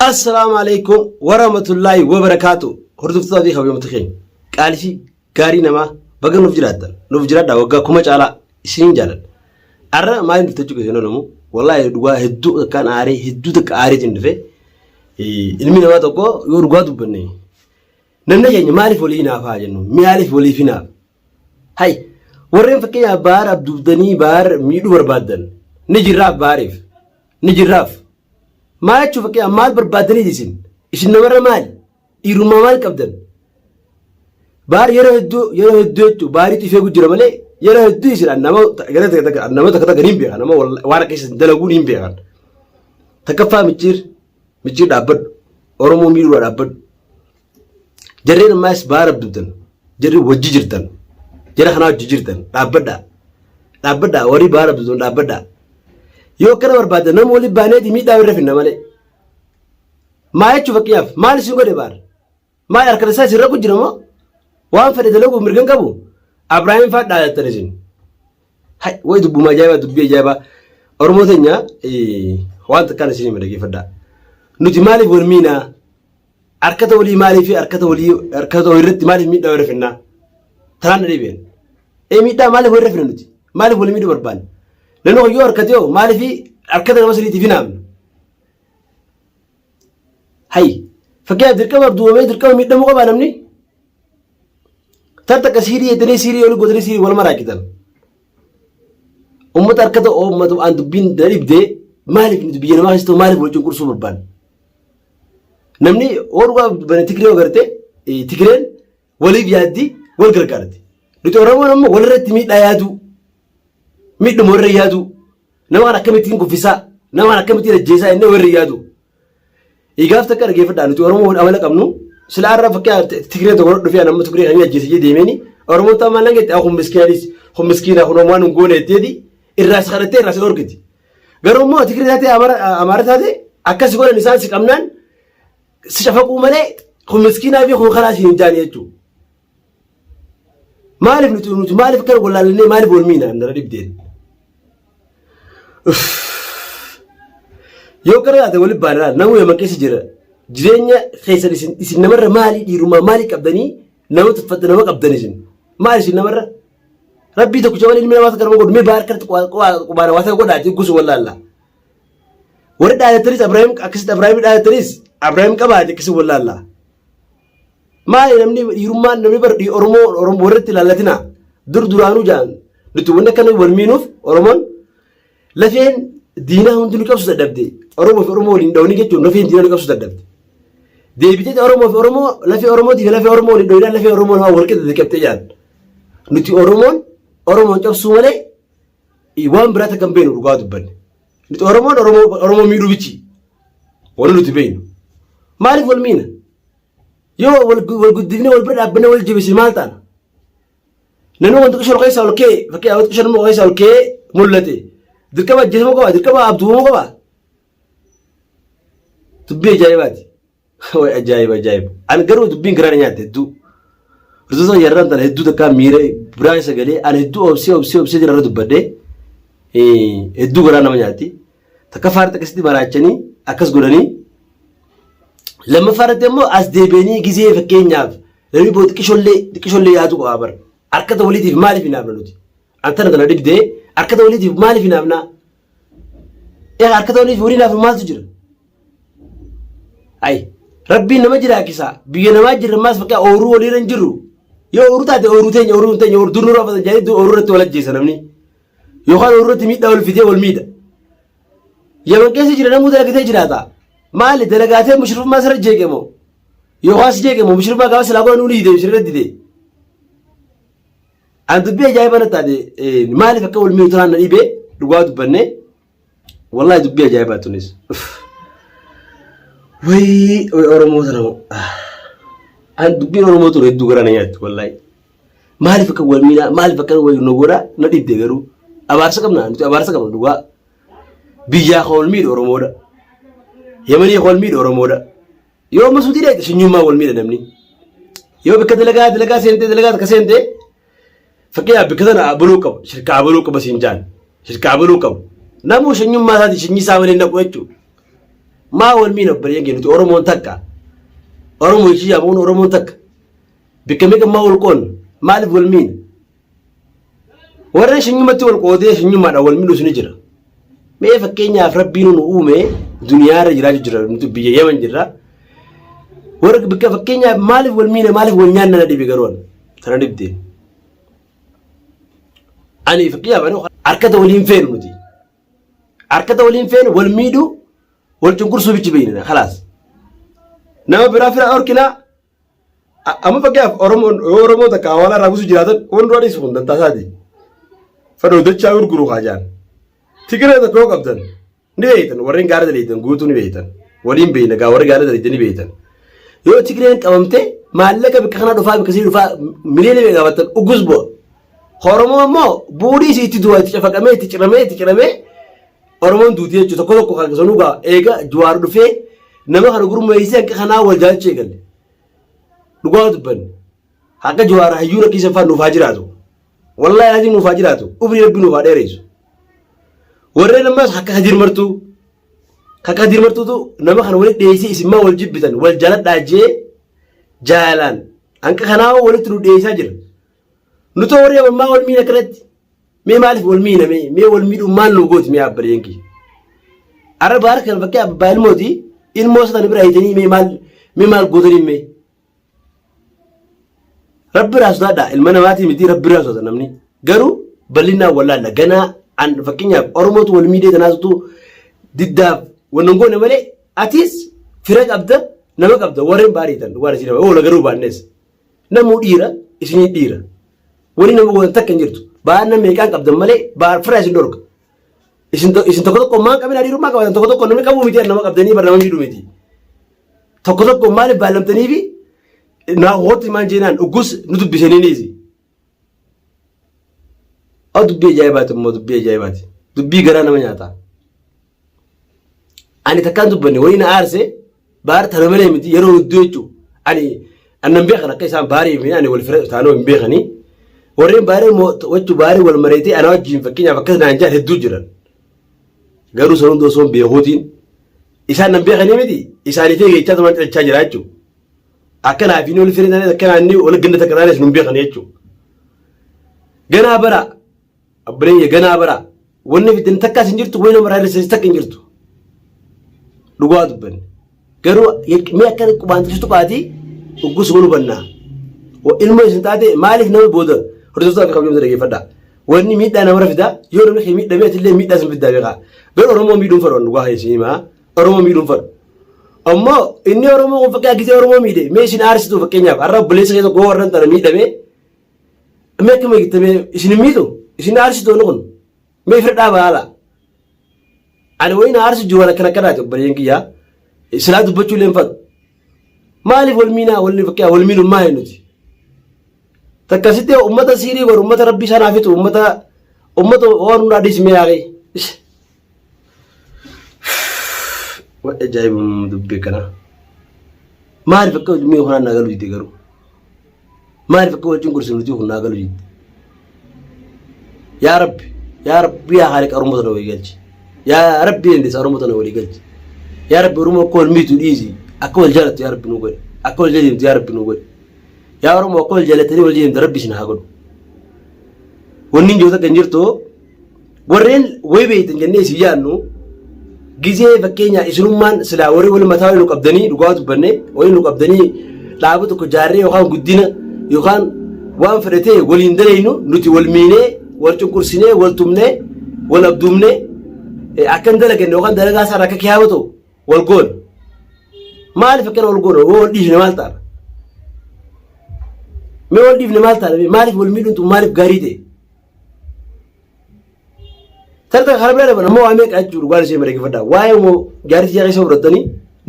Assalaamu alaikum warahmatullaahi wabarakaatu. Hordoftoota fi kabajamtoota keenya qaalii fi gaarii namaa baga nuuf jiraattan nuuf jiraadhaa waggaa kuma caalaa isiniin jaaladha. Arra maaliin dhufte jechuudha isin olamu wallaahi dhugaa hedduu akkaan aaree hedduu takka aareetiin dhufe ilmi namaa tokko yoo dhugaa dubbanne namni keenya maaliif walii hinaafaa jennu maaliif waliif hinaafa hay warreen fakkeenyaaf baar abduubdanii baar miidhuu barbaaddan ni jirraaf baariif ni jirraaf Maal jechuun fakkeenyaaf maal barbaaddaniiti isin? Isin namarra maali? Dhiirummaa maal qabdan? Baar yeroo hedduu yeroo hedduu jechuun baariitu ifee jira malee yeroo hedduu isin nama gara takka takka nama takka takka niin beekan nama waan akka isin dalaguu niin beekan. Takkaffaa micciir micciir dhaabbadhu Oromoo miidhuudha dhaabbadhu. Jarreen ammaas baar abdubdan jarri wajji jirtan jara kanaa wajji jirtan dhaabbadhaa dhaabbadhaa warri baar abdubdan dhaabbadhaa yoo akkana barbaaddan nama waliin baaneeti miidhaa irra finna malee maa jechuu fakkeenyaaf maal isin godhe baar maal harka isaa isin rakkoo jira moo waan fedhe dalaguuf mirga hin qabu Abrahaam fa'aa dhaadattan isin Hay way dubbuma ajaa'ibaa dubbii ajaa'ibaa Oromoo teenya waan takkaan isin hima dhaggeeffadhaa nuti maaliif wal miinaa Harkata walii maaliif harkata walii harkata walii irratti maaliif miidhaa walirra finnaa? Tanaan na dhibeen. Ee miidhaa maaliif walirra finna nuti? Maaliif walii miidhuu barbaanna? Namni kun yoo harkate hoo maaliif harkata nama saniitiif hin haamna? Hay fakkeenyaaf dirqama abduubamee dirqama miidhamuu qabaa namni? Tan takka siirii jettanii siirii olii gootanii siirii wal maraakitan. Uummata harkata uummata aan dubbiin na dhibdee maaliif nuti biyya namaa keessatti maaliif wal cunqursuu barbaanna? Namni yoo dhugaa dubbanne Tigree yoo garte Tigreen waliif yaaddi wal gargaarti. Nuti Oromoon ammoo walirratti miidhaa yaaduu miidhuma warra yaaduu nama kan akkamittiin kuffisaa nama kan akkamittiin ajjeesaa inni warra yaaduu. Egaaf takka dhaggeeffadhaa nuti Oromoo amala qabnu sila har'a fakkii Tigreen tokko dhufee amma Tigree kan ajjeese jee deemeeni Oromoon ta'an maal jette kun miskiinaanis kun miskiina kun waan hin goone jetteeti irraa si kadhattee irraa si dhorkiti. Garuu immoo Tigree taatee Amaara taate akkas godhan isaan si qabnaan si cafaquu malee kun miskiinaa fi kun karaa si hin jaane jechuudha. Maaliif nuti nuti maaliif akkana wallaalannee maaliif wal miina nara dhibdeen. Yoo akkana taate walitti baanaa namuu yaman keessa jira. Jireenya keessan isin isin namarra maalii dhiirummaa maalii qabdanii nama tuffatte nama qabdan isin. Maal isin namarra? Rabbii tokkicha malee ilmi namaa takka nama godhu mee baar kanatti qubaana waa takka godhaa jedhu gosa wallaalla. Warri dhaadattanis Abrahaam akkasitti Abrahaam dhaadattanis Abrahaam qabaate akkasii wallaalla. Maali namni dhiirummaan namni bar Oromoo Oromoo warri itti ilaallatina dur duraanuu jaan nuti wanni akkana wal miinuuf Oromoon lafeen diinaa hundi nu cabsu dadhabde Oromoo fi Oromoo waliin dhawanii jechuun lafeen diinaa nu cabsu dadhabde. Deebitee Oromoo fi Oromoo lafee Oromootii fi lafee Oromoo waliin dhawinaan lafee Oromoo namaa wal qixa qabxee jaan. Nuti Oromoon Oromoon cabsuu malee waan biraa takka hin beeknu dhugaa dubbanne. Nuti Oromoon Oromoo Oromoo miidhuu bichi. Wanni nuti beeknu. Maaliif wal miina? Yoo wal wal guddifnee wal bira dhaabbannee wal jibisne maal taana? Namni wanta xiqqoo keessa ol ka'e fakkeenyaaf wanta xiqqoo keessa ol ka'ee mul'ate dirqama ajjeesamuu qaba dirqama abduubamuu qaba. Dubbii ajaa'ibaati. Way ajaa'iba ajaa'iba. Ani garuu dubbiin garaa na nyaatte hedduu. Hordoftoota yarraan tana hedduu takkaa miira biraa isa galee ani hedduu obsee obsee obsee jira irra dubbadhee hedduu garaa nama nyaatti. Takka faarti akkasitti maraachanii akkas godhanii lammaffaa irratti immoo as deebi'anii gizee fakkeenyaaf namni boo xiqqishollee xiqqishollee yaaduu qaba bara. Harkata waliitiif maaliif hinaafna nuti? Antana tana dhibdee harkata waliitiif maaliif hinaafnaa? Egaa harkata waliif walii hinaafnu maaltu jira? Ay, rabbiin nama jiraachisa. Biyya namaa jirra maas fakkaa ooruu waliirra hin jirru. Yoo ooruu taate ooruu teenya ooruu teenya ooruu dur nurraa fatan jedhanii ooruu irratti wal ajjeesa namni. Yookaan ooruu irratti miidhaa wal fidee wal miidha. Yaman keessa jira namuu dalagatee jiraata. Maali dalagaatee mushrifummaa sirra jeeqe moo? Yookaan si jeeqe moo mushrifummaa gaafa silaa godhan nuuni didee sirra didee. An dubbii ajaa'iba na taate maaliif akka wal miidhu tanaan na dhibee dhugaa dubbannee. Wallahi dubbii ajaa'ibaa tunis. Wayii Oromoo tana moo. An dubbiin Oromoo ture hedduu gara na nyaatti wallahi. Maaliif akka wal miidhaa maaliif akka wal nu godhaa na dhibde garuu. Abaarsa qabna nuti abaarsa qabna dhugaa. Biyyaa kan wal miidhu Oromoodha. Yamanii kan wal miidhu Oromoodha. Yoo amma suutii dheete shinyummaa wal miidha namni. Yoo bakka dalagaa dalagaa seentee dalagaa takka seentee fakkeenyaaf bakka sana abaluu qaba shirka abaluu qaba siin jaan shirka abaluu qaba. Namuu shinyummaa isaati shinyii isaa malee naqu jechuudha. Maa wal miina obboleeyyan keenya nuti Oromoon takka. Oromoo ishii yaamuun Oromoon takka. Bikka meeqa maa wal qoonna? Maaliif wal miina? Warra shanyumatti wal qoodee shanyummaadhaan wal miidhus ni jira. Mee fakkeenyaaf rabbiin nu uume duniyaarra jiraachuu jira nuti biyya Yemen jirra. Warra bikka fakkeenyaaf maaliif wal miina maaliif wal nyaanna na dhibe garuu tana dhibdeen. Ani fakkeenyaaf ani harkata waliin feenu nuti. Harkata waliin feenu wal miidhuu wal cunqursuu bichi beekna khalaas. Nama biraa fira dhorkinaa Amma fakkeenyaaf Oromoon yoo Oromoo takka hawaala irraa buusu jiraatan waan dura dhiisu kun dantaa isaati. Fadhoo dachaa gurguru haa jaan. Tigiree tokko yoo qabdan ni beektan warreen gaara daleeytan guutuu ni beektan. Waliin beekna gaa warri gaara daleeytan ni beektan. Yoo Tigireen qabamte maallaqa bikka kana dhufaa bikka sii dhufaa miliyoona meeqa qabattan ugus bu'a. Oromoo ammoo buudhii isii itti du'a itti cafaqamee itti ciramee itti ciramee Oromoon duuti jechuudha tokko tokko kan sanuu gaa eega Jawaar dhufee nama kana gurmeessee hanqa kanaa wal jaalachuu eegalle. Dhugaa dubbanne. Akka Jawaar hayyuu rakkisa fa'aa nuuf haa jiraatu. Wallaahi haji nuuf haa jiraatu. Umrii rabbi nuuf haa dheeressu. Warreen ammas akka Kadir Martuu akka Kadir Martuutu nama kana walitti dhiyeessee isin maa wal jibbitan wal jaaladhaa jee jaalaan hanqa kanaa walitti nu dhiyeessaa jira. Nutoo warri ammaa wal miina kanatti Mee maaliif wal miina mee mee wal miidhuun maal nu gooti mee abbaleen kiyya. Arra baara kan fakkii abbaa ilmooti ilmoo sana bira hiitanii mee maal mee maal gootanii mee. Rabbi irraa sodaadha ilma namaatii miti rabbi irraa sodaata namni garuu bal'inaan wallaalla ganaa an fakkeenyaaf oromootu wal miidhee tanaasutu diddaaf wannan goone malee atis fira qabda nama qabda warreen baariitan waan isin oola garuu baannes namuu dhiira isinii dhiira. Wani nama gootan takka hin jirtu. Ba'aan nama meeqaan qabdan malee ba'aan fira isin dhorka. Isin isin tokko tokko maan qabin hariirummaa qabatan tokko tokko namni qabuu miti nama qabdanii bar nama miidhuu miti. Tokko tokko maaliif baallamtanii fi naa hootti maan jeenaan uggus nu dubbisanii niisi. Oo dubbii ajaa'ibaati immoo dubbii ajaa'ibaati. Dubbii garaa nama nyaata. Ani takkaan dubbanne wayii na aarse baar tana malee miti yeroo hedduu jechuun ani annan beekan akka isaan baarii fi ani wal fira taanoo hin beekanii warreen baarii wachuu baarii wal mareetee ana wajjin fakkeenyaaf akkas naan jaan hedduu jiran garuu san hunda osoo hin beekuutiin isaan nan beekanii miti isaanii fi eegechaa turan calchaa jira jechuudha. Akka naaf inni wal fira taanes akka naanni wal ganda takka taanes nun beekan jechuudha. Ganaa bara Abbireeyye ganaa bara wanni fiddan takkaas hin jirtu wayii namarraa hir'ises takka hin jirtu. Dhugaa dubbanne. Garuu mee akka qubaan xixistu qaatii uggus wal hubannaa. Ilmoo isin taate maaliif nama booda hordoftoota fi kabajamtoota dhaggeeffadhaa. Wanni miidhaa namarra fidaa yoo namni kee miidhamee atillee miidhaa isin fiddaa beekaa. Garuu Oromoo miidhuun fedhu dhugaa isin himaa. Oromoo miidhuun fedhu. Ammoo inni Oromoo kun fakkaata gisee Oromoo miidhe mee isin aarsitu fakkeenyaaf har'a obboleessa kee tokko warra tana miidhamee Mee akkuma eegittamee isin hin miidhu? Isin aarsitu wanni kun? Mee fira dhaaba haala. Ani wayiin aarsu jiru waan akkana akkanaati obboleeyyan kiyyaa. Silaa dubbachuu illee hin fadhu. Maaliif wal miinaa wal fakkiyaa wal miidhuun maa hin nuti? Takkasitti ummata siirii godhu ummata rabbii isaan haa fixu ummata ummata waan hundaa dhiismee yaaqee. Waan ajaa'ibum dubbii kanaa. Maaliif akka wal miidhu kanaan naa galu dide garuu? Maaliif akka wal cunqursu nuti kun naa galu dide? Yaa Rabbi, yaa Rabbi yaa Haaliqa Oromoo tana walii galchi. Yaa Rabbi dandeessa Oromoo tana walii galchi. Yaa Rabbi Oromoo akka wal miitu dhiisi. Akka wal jaalattu yaa Rabbi nuu godhi. Akka wal jala yaa Rabbi nuu godhi. Yaa Oromoo akka wal jaalatanii wal jala Rabbi isin haa godhu. Wanni hin jiru takka hin jirtu Warreen wayi beektan jennee isin yaadnu gizee fakkeenyaa isinummaan silaa warri wal mataa waliin nu qabdanii dhugaa dubbanne waliin nu qabdanii dhaaba tokko jaarree yookaan guddina yookaan waan fedhe ta'e waliin dalaynu nuti wal miinee wal cunqursinee wal tumnee wal abduumnee akka hin dalaganne yookaan dalagaa isaarra akka kiyaaba ta'u wal goona. Maaliif akkana wal goona? Yoo wal dhiifne maal taana? Mee wal dhiifne maal taana? Maaliif wal miidhuun tun maaliif gaarii ta'e? Tarta karaa biraa daban ammoo waa meeqa jechuudha dhugaan ishee mareeffadha. Waa'ee immoo gaarii xiyyaa keessa fudhattanii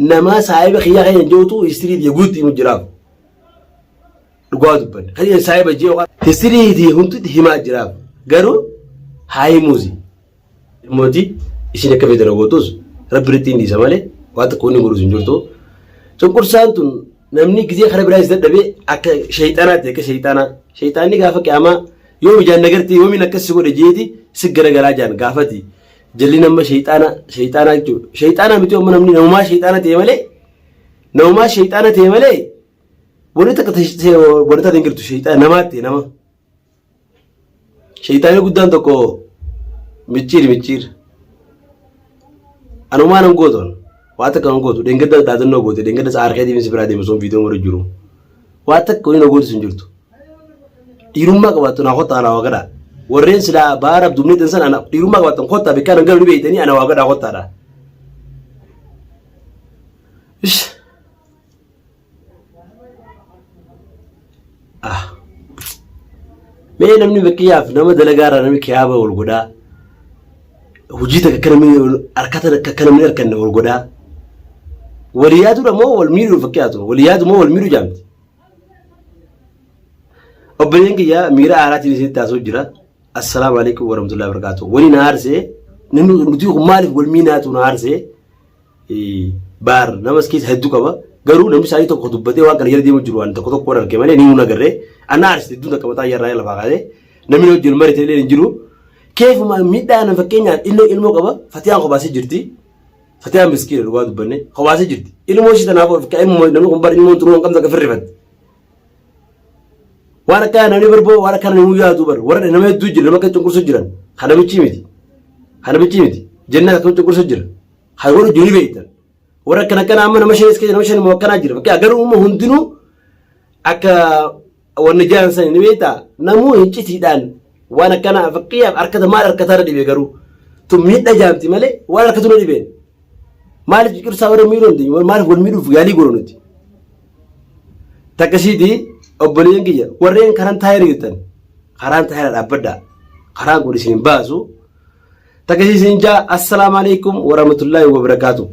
nama saahiba kiyyaa keenya jirutu histirii biyya guutti himu jiraaf. Dhugaa dubbanne. Kan inni saahiba jee yookaan histirii biyya hundi himaa jiraaf. Garuu haa himuusi. Mootii isin akka feetan gootus rabbi irratti hin dhiisa malee waan tokko inni godhus hin jirtu. Cunqursaan tun namni gizee karaa biraa isa dadhabee akka sheexanaatti akka sheexanaa. Sheexaanni gaafa qiyaamaa Yoom ijaan nagartee yoomiin akkas si godhe jeeti si garagalaa jaan gaafati. Jalli nama sheyxaana sheyxaana jechuudha. Sheyxaana miti amma namni namumaa sheyxaana ta'e malee namumaa sheyxaana ta'e malee wanni takka wanni taate hin jirtu sheyxaana namaa ta'e nama. Sheyxaanni guddaan tokko micciir micciir. Anumaa nan gootu waa takka nan gootu dheengadda dhaadannoo goote dheengadda sa'a deemsi biraa deemu sun viidiyoo mara jiru. Waa takka wani na gootu sun jirtu. Dhiirummaa qabaattu naa kottaa anaa waa gadhaa. Warreen silaa baara abduumnee tan sana dhiirummaa qabaattan kottaa bikkaa nan galu ni beeytanii ana waa gadhaa kottaadha. Ish. Ah. Mee namni fakkeenyaaf nama dalagaa irraa namni kiyaaba wal godhaa. Hojii takka akka namni harkata akka namni harkanne wal godhaa. Walii yaaduudha moo wal miidhuu fakkaatu? Walii yaadu moo wal miidhuu jaamti? Obboleen kiyya miira aaraatiin isinitti haasa'u jira. Assalaamu alaikum warahmatullahi wabarakatuh. Wani na aarsee namni nuti kun maaliif wal miinaatu na aarsee baar namas keessa hedduu qaba. Garuu namni isaanii tokko dubbatee waan kana jala deemu jiru waan tokko tokko arge malee ni hin agarree. Ana aarsite hedduun takka mataa irraa lafaa kaasee namni wajjin marite illee hin jiru. Keefuma miidhaa na fakkeenyaaf ilmoo ilmoo qaba fatiyaan kophaasee jirti. Fatiyaan miskiina dhugaa dubbanne kophaasee jirti. Ilmoo ishii tanaaf of ilmoo namni kun bar ilmoon turuu hin qabne akka firrifatti. Waan akka namni barboo waan akka namni yaadu bar warra nama hedduu jira nama akka cunqursu jiran kan namichi miti. Kan namichi miti. Jennaan akka cunqursu jira. Kan godhu jiru ni beektan. Warra akkana akkana amma nama shanis keessa nama shan immoo akkanaa jira. Fakkeenya garuu immoo hundinuu akka wanni jaan sani ni beektaa namuu hiccitiidhaan waan akkanaa fakkeenyaaf harkata maal harkataa irra dhibee garuu tun miidha jaamti malee waan harkatu na dhibeen. Maaliif cicirsaa warra miidhuu dandeenyu maaliif wal miidhuuf yaalii godhu nuti. Takkasiiti obboleeyyan kiyya warreen karaan taayira jirtan karaan taayira dhaabbadhaa karaan kun isin hin baasu. Takkasii isin jaa assalaamu alaikum warahmatullaahi wabarakaatu.